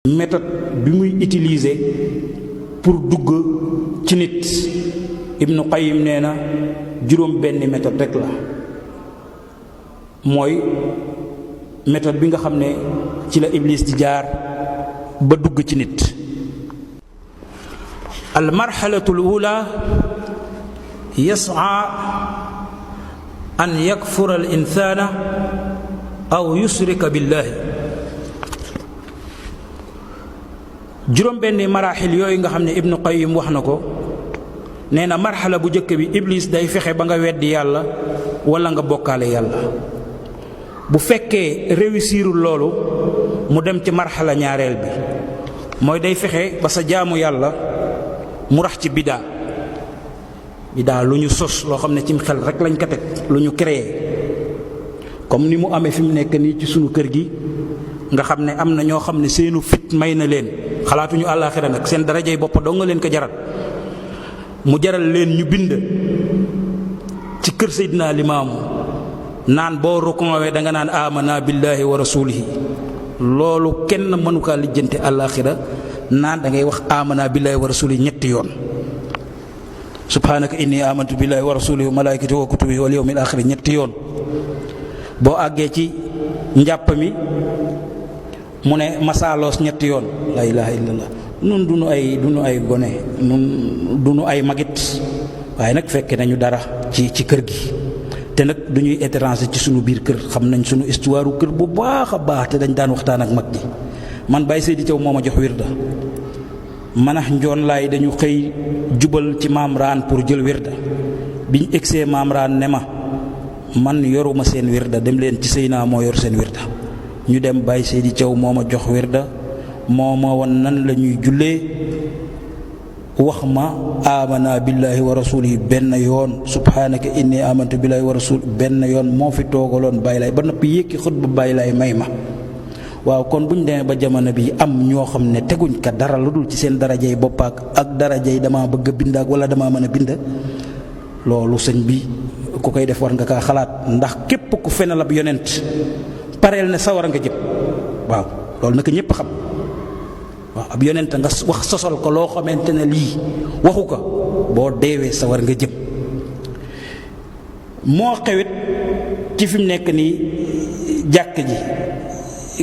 méthode bi muy utiliser pour dugg ci nit. Ibnu Qayyim nee na juróom benn méthode rek la, mooy méthode bi nga xam ne ci la Iblis di jaar ba dugg ci nit. al marxalatu al ula yas'a an yakfura al insana aw yusrika billahi. juróom benn maraaxil yooyu nga xam ne Ibnu Qayyim wax na ko, nee na marxala bu njëkk bi Iblis day fexe ba nga weddi yàlla wala nga bokkaale yàlla. bu fekkee réussirul loolu mu dem ci marxala ñaareel bi, mooy day fexe ba sa jaamu yàlla mu rax ci bidaa. bidaa lu ñu sos loo xam ne cim xel rek lañ ko teg, lu ñu créé, comme ni mu amee fi mu nekk nii ci sunu kër gi nga xam ne am na ñoo xam ne seenu fit may na leen, xalaatuñu àllaaxira nag, seen darajay bopp doo nga leen ko jaral. mu jaral leen ñu bind ci kër Seydina Limaamu naan boo rukoowee da nga naan amana billahi wa rasulihi. loolu kenn mënu kaa lijjante àllaaxira naan da ngay wax amana billahi wa rasulihi ñetti yoon. subhanaka inni amantu billahi wa rasulihi wa malaikati wa kutubi wal yawmil axiri ñetti yoon. boo àggee ci njàpp mi mu ne masaaloos ñetti yoon. la ilaha illallah. nun du nu ay gone, nun du nu ay magit, waaye nag fekke nañu dara ci kër gi, te nag du ñuy étranger ci sunu biir kër, xam nañ sunu histoire kër bu baax a baax, te dañ daan waxtaan ak mag ñi. man Baye Seydi Thiaw moo ma jox wirda, manax njoon laay dañu xëy jubal ci maam raan pour jël wirda. biñ egsee maam raan ne ma man yoruma seen wirda, dem leen ci Seyna moo yor seen wirda. ñu dem Baye Seydi Thiaw moo ma jox wirda, moo ma won nan la ñuy jullee, wax ma amana billahi wa rasulihi benn yoon, subhanaka inni amantu billahi wa rasuli benn yoon. moo fi toogaloon Baye Laay ba noppi yékki xutba Baye Laay may ma. waaw kon buñ demee ba jamono bi am ñoo xam ne teguñ ka dara lu dul ci seen darajay bopp ak darajay dama bëgg a bind ak wala dama mën a bind, loolu sëñ bi ku koy def war nga kaa xalaat, ndax képp ku fenal ab yonent pareel ne sawara nga jëm. waaw loolu naka ñépp xam. waaw ab yonent nga wax sosal ko loo xamante ne lii waxu ko, boo deewee sa war nga jëm. moo xewit ci fi mu nekk nii jàkk ji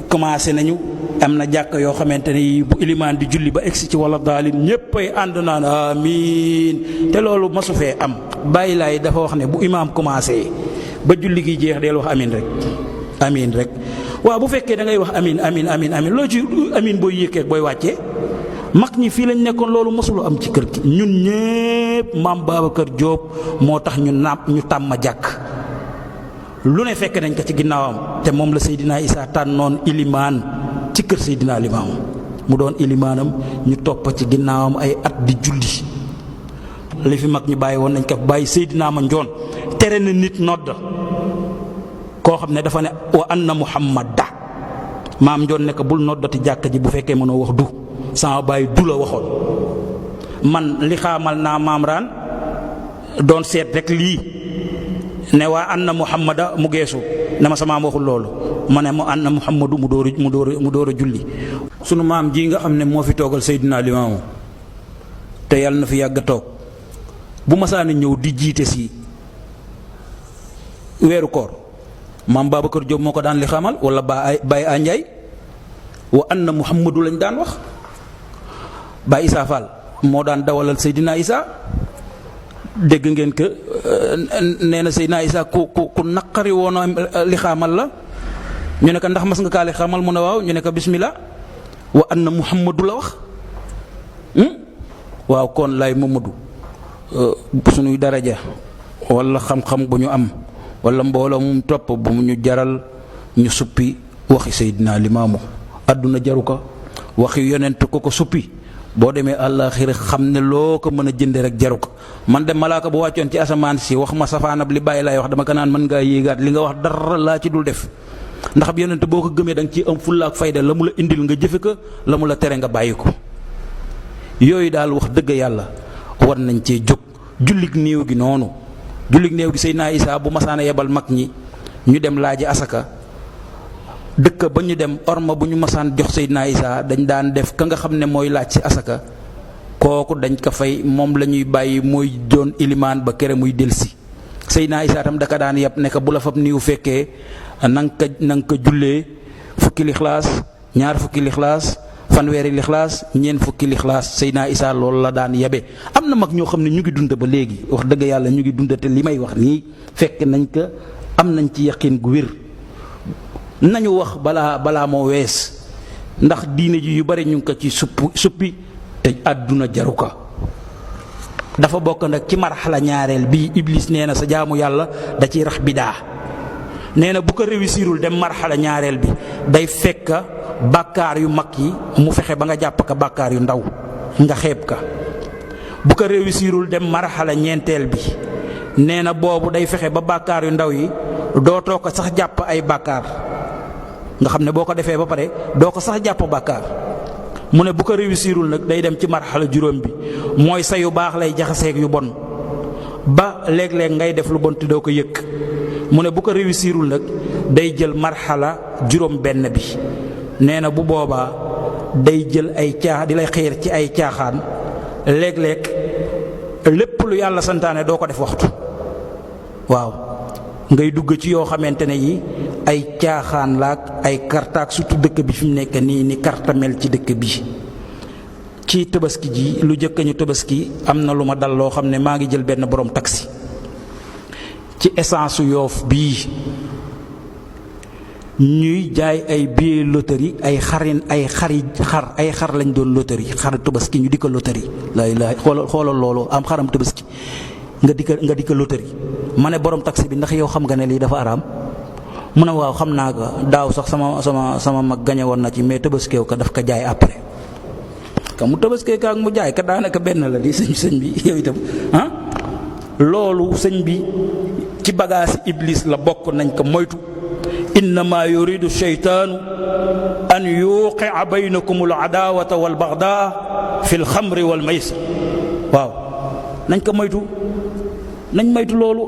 commencé nañu, am na jàkk yoo xamante ne bu ilimaan di julli ba egsi ci wala daalin ñéppay ànd naan amiin, te loolu masu fee am. Bàyyi Laay dafa wax ne bu imaam commencé ba julli gi jeex deel wax amiin rek, amiin rek. waaw bu fekkee da ngay wax amin amin amin amin loo ci amin booy yëkkee booy wàccee. mag ñi fii lañ nekkoon, loolu mosulu am ci kër gi. ñun ñépp maam Babacar Diop moo tax ñu tàmm jàkk, lu ne fekk nañ ko ci ginnaawam, te moom la Seydina Issa tànnoon ilimaan ci kër Seydina Limaamu mu doon ilimaanam, ñu topp ci ginnaawam ay at di julli. li fi mag ñu bàyyi woon nañ ko bàyyi. Seydina ma njoon tere na nit nodd koo xam ne dafa ne wa anna muhammada, maam njoon ne ko bul noddati jàkk ji bu fekkee mënoo wax du. sama baay du la waxoon. man li xaamal naa maam raan doon seet rek lii ne waa anna muhammada mu geesu ne ma sama maam waxul loolu, ma ne mu anna muhammadu mu door a julli. sunu maam ji nga xam ne moo fi toogal Seydina Limaamu te yàlla na fi yàgg a toog, bu masaana ñëw di jiite si weeru koor, maam Babacar Diop moo ko daan li xamal, wala Baye Andiaye wa anna muhammadu lañ daan wax. Baye Issa Fall moo daan dawalal Seydina Issa, dégg ngeen que nee na Seydina Issa ku naqari woon li xamal la. ñu ne ko ndax mas nga kaa li xamal mu ne waaw, ñu ne ko bismillah, wa anna muhammadu la wax. waaw kon lay Mamadou suñuy daraja wala xam-xam bu ñu am wala mbooloo mu topp bu mu ñu jaral ñu suppi waxi Seydina Limaamu. àdduna jaru ko, waxi yonent ko suppi, boo demee àllaaxira xam ne loo ko mën a jënde rek jaru ko. man de malaaka bu wàccoon ci asamaan si wax ma safaanab li Bàyyi Laay wax, dama ko naan mën ngaa yéegaat, li nga wax dara laa ci dul def. ndax ab yonent boo ko gëmee da nga ciy am fulla ak fayda, la mu la indil nga jëfe ko, la mu la tere nga bàyyi ko. yooyu daal wax dëgg yàlla war nañ cee jóg. jullig néew gi noonu, jullig néew gi Seydina Issa bu masaana yebal mag ñi ñu dem laaji asaka, dëkk ba ñu dem orma bu ñu masaan jox Seydina Isa dañ daan def ka nga xam ne mooy laaj ci asaka kooku dañ ko fay moom la ñuy bàyyi mooy doon ilimaan ba kere muy delsi Seydina Isa tam daka daan yàpp ne bu la fab niw fekkee na nga ko jullee fukki lixlaas ñaar fukki lixlaas fanweeri lixlaas ñeent fukki lixlaas Seydina Isa loolu la daan yabe. am na mag ñoo xam ne ñu ngi dund ba léegi wax dëgg yàlla ñu ngi dund te li may wax nii fekk nañ ko am nañ ci yaqin gu wér. nañu wax balaa moo wees ndax diine ji yu bari ñu ngi ko ci suppi te àdduna jaru ko. dafa bokk nag ci marxala ñaareel bii Iblis nee na sa jaamu yàlla da ciy rax bidaa nee na bu ko réussirul dem marxala ñaareel bi day fekk bàkkaar yu mag yi mu fexe ba nga jàpp ka bàkkaar yu ndaw nga xeeb ka. bu ko réussirul dem marxala ñeenteel bi nee na boobu day fexe ba bàkkaar yu ndaw yi dootoo ko sax jàpp ay bàkkaar nga xam ne boo ko defee ba pare doo ko sax jàpp bàkkaar. mu ne bu ko réussirul nag day dem ci marxala juróom bi mooy sa yu baax lay jaxaseeg yu bon ba léeg-léeg ngay def lu bon te doo ko yëg. mu ne bu ko réussirul nag day jël marxala juróom benn bi nee na bu boobaa day jël ay di lay xiir ci ay caaxaan léeg-léeg lépp lu yàlla santaane doo ko def waxtu waaw ngay dugg ci yoo xamante ne yi ay caaxaan laak ay kartaak surtout dëkk bi fi mu nekk nii ni karta mel ci dëkk bi. ci tabaski ji lu jëkk ñu tabaski am na lu ma dal loo xam ne maa ngi jël benn borom taxi ci essence Yoof bii ñuy jaay ay billet loterie ay xar lañ doon loterie xar tabaski ñu di ko loterie laa ilaaha xoolal loolu am xaram tabaski nga di ko loterie. ma ne borom taxi bi ndax yow xam nga ne lii dafa araam mu ne waaw xam naa ko daaw sax sama mag gañe woon na ci mais tëbaskeew ko daf ko jaay après ka mu tëbaskee ka ak mu jaay ka daanaka benn la di sëñ bi yow itam loolu sëñ bi ci bagaasi Iblis la bokk nañ ko moytu. innama yuridu sheytaanu an yuqia baynakum al adaawata wal bagdaa fi l xamri wal maysir waaw nañ ko moytu nañ moytu loolu.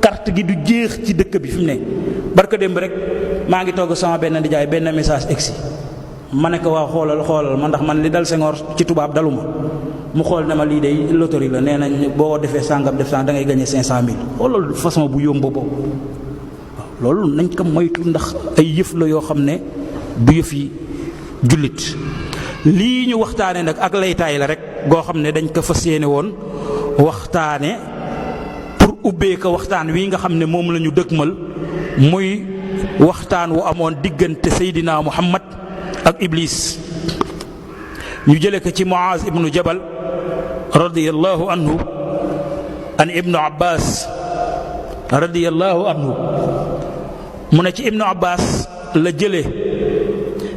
carte gi du jeex ci dëkk bi fi mu ne barka démb rek maa ngi togg sama benn di jaay benn message egsi ma ne ko waa xoolal ma ndax man li dal Senghor ci tubaab daluma mu xool ne ma lii day loterie la nee nañ boo defee sàngam def sàngam da ngay gagné 500000 xoolal façon bu yomb boobu waaw loolu nañ ko moytu ndax ay yëf la yoo xam ne du yëf yi jullit. lii ñu waxtaane nag ak laytaay la rek goo xam ne dañ ko fas yéene woon waxtaane ubbee ko waxtaan wi nga xam ne moom la ñu dëkkmal muy waxtaan wu amoon diggante Seydina Muhammad ak Iblis. ñu jële ko ci Muaz ibnu Jabal radiyallahu anhu an ibnu Abbas radiyallahu anhu mu ne ci ibnu Abbas la jële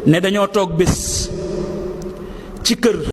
ne dañoo toog bés ci kër